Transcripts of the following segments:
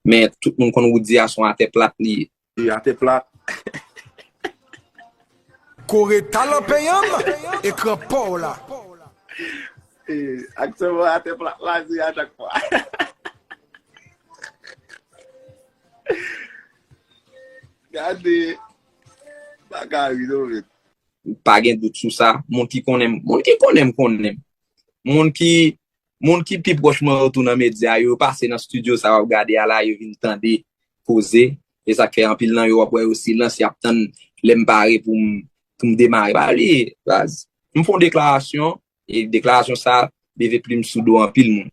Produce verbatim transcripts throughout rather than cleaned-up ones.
Men tout moun konn Roody a se yon atè plat li ye. E atè plat. Kore talan peyanm, ekran pa w la. E, aktyèlman atè plat la se a chak fwa. Gade. Pa ka ri non men. Pa gen dout sou sa. Moun ki konnen m, moun ki konnen m konnen m. Moun ki moun ki pi pwòch mwen yo tou nan medya yo, yo pase nan estidyo sa w ap gade a la, yo vin tande koze. E sa k fè anpil nan yo w ap wè yo silans, y ap tann lè m pare pou m pou m demare. Pa bliye, baz. M fè yon deklarasyon, e deklarasyon sa leve plim sou do anpil moun.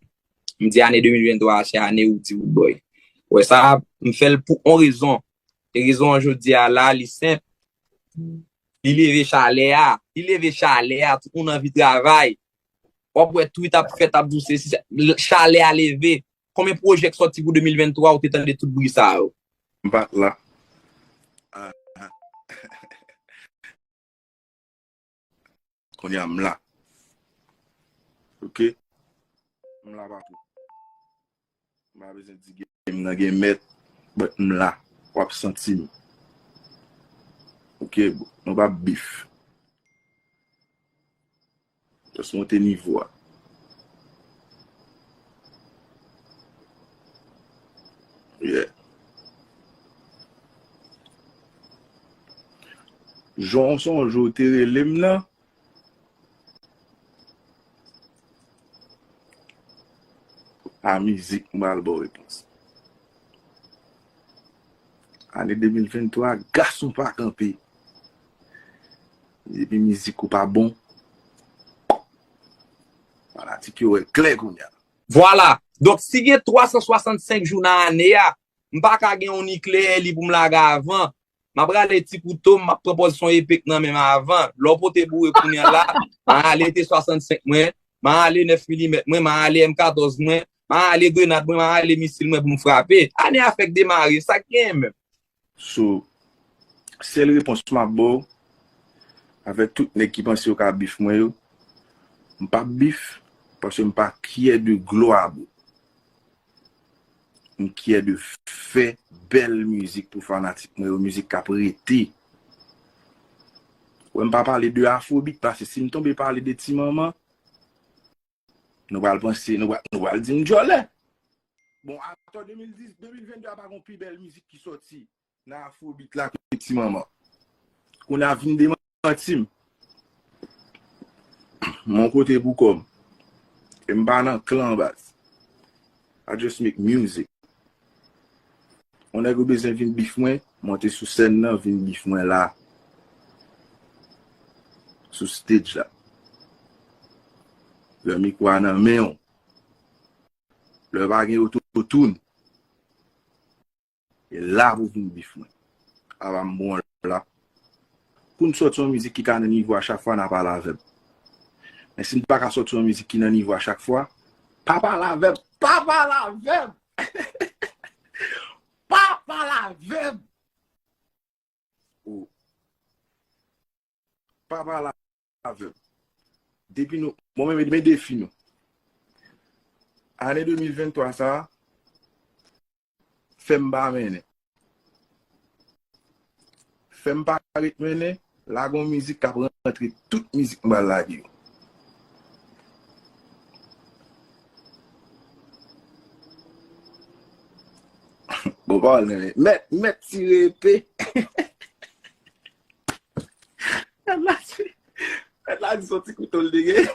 M di ane de mil venntwa a se ane Roody Roodboy. Wè sa, m fè l pou yon rezon. E rezon an jodi a la, li senp. Li leve chalè a. Li leve chalè a. Tout moun anvi travay. W ap wè tweet ap fèt, ap di w sesi, sa. Chalè a leve. Konbyen pwojè k sòti pou de mil venntwa ou te tande tout bri sa yo? M pa t la. Ah. Kounye a m la. Ok? M la pa tou. M pa bezwen di game nan gen mèt, but m la. W ap santi m. Ok, bon, nou pa bif. Just monte nivo a. Yeah. Jan w sonje w te rele m nan, a mizik m pral ba w repons. Ane de mil venntwa, gason pa kanpe. Depi mizik ou pa bon, fanatik yo wè klè kounye a. Vwala. Donk, si gen twa san swasannsenk jou nan ane a, m pa ka gen yon nikleyè li pou m lage avan. M ap rale ti kouto m, m ap pran pòzisyon epe k nan men m avan. Lè w pote boure kounye a la, m a ale te swasannsenk mwen, m a ale nèf milimèt mwen, m a ale M katòz mwen, m a ale grenad mwen, m a ale misil mwen pou m frape. Ane a fèk demare, sa k genyen menm? So, sèl repons m ap ba w, avèk tout nèg ki panse yo ka bif mwen yo, m p ap bif, paske m pa kyè de glwa, bro. M kyè de fè bèl mizik pou fanatik mwen yo, mizik k ap rete. Wè, m pa pale de afrobeat, paske si m tonbe pale de ti manman, nou pral panse, nou pral, nou pral di m djòlè. Bon, atò de mil dis, de mil venndde a pa gon pi bèl mizik ki sòti nan afrobeat la ke ti manman. Kounye a vin demanti m. Mon kote pou kò m. E m pa nan klan baz. I just make music. Yon nèg ou bezwen vin bif mwen, monte sou sèn nan, vin bif mwen la. Sou stage la. Lè mikwo a nan men w. Lè pa gen autotune. E la pou vin bif mwen. Apa m bon la. Pou n sòti yon mizik ki ka nan nivo a chak fwa, n a pale avè m. Men si n pa ka sòti yon mizik ki nan nivo a chak fwa, pa pale avè m. Pa pale avè m! Pa pale avè m! Oh. Pa pale avè m. Depi nou, bon, men, men defi nou. Ane de mil venntwa sa a, fè m pa mennen. Fè m pa ret mennen, lage yon mizik k ap rantre tout mizik m pral lage yo. Bon, pawòl nan men. Mèt, mèt tire epe. Mèt la di, mèt la di se yon ti kouto l te gen.